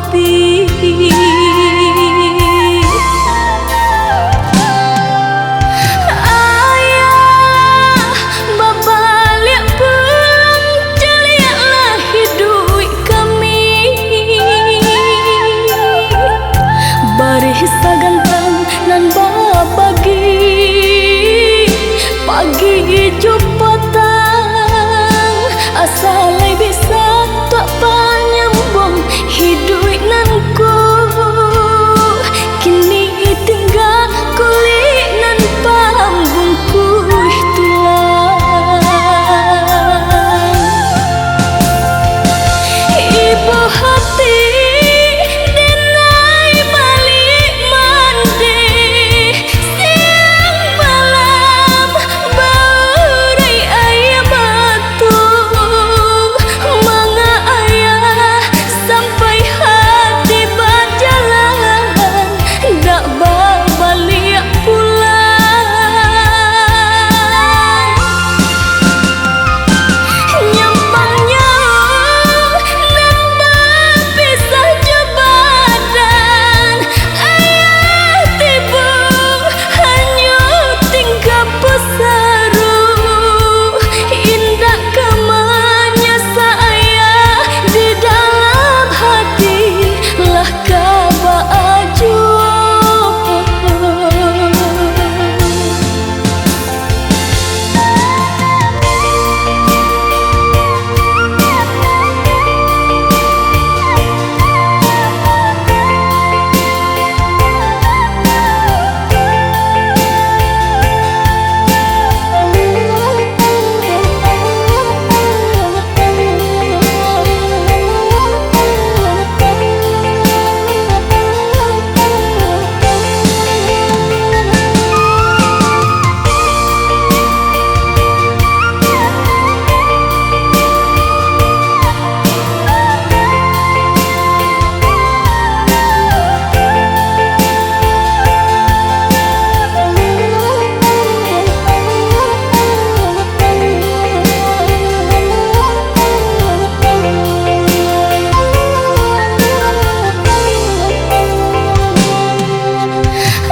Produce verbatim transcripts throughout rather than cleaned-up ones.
Ayah, babaliak pulang, caliaklah iduik kami. Barih sagantang nan babagi, pagi jo patang, asa lai bisa tak panyambuang iduik nan ko. Kini tingga kulik nan pambungkuih tulang. Ibo hati, denai baliak mandeh. Siang malam baurai aia mato, manga ayah sampai hati bajalan, dak babaliak pulang. Nyampang nyawa nan bapisah jo badan, ayah tibo hanyo tingga pusaruh. Indak ka manyasa ayah, di dalam hati lah ka baajo.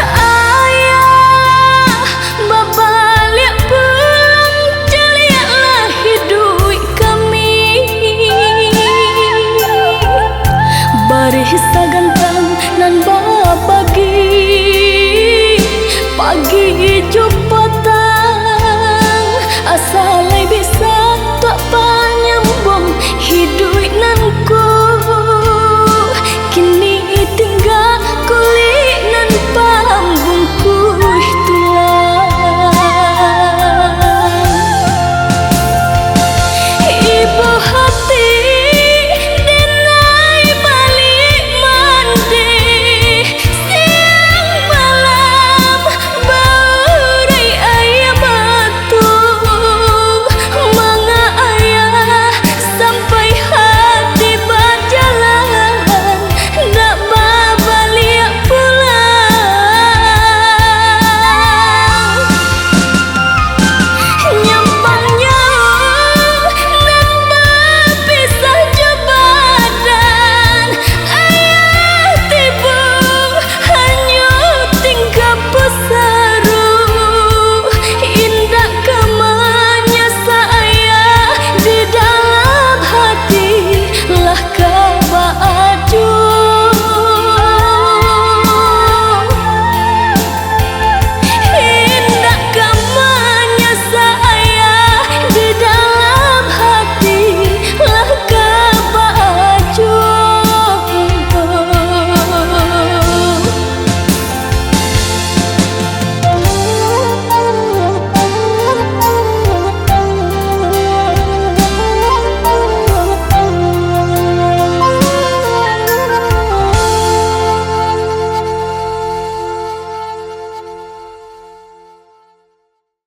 Ayah, babaliak pulang, caliaklah iduik kami. Barih sagantang nan babagi,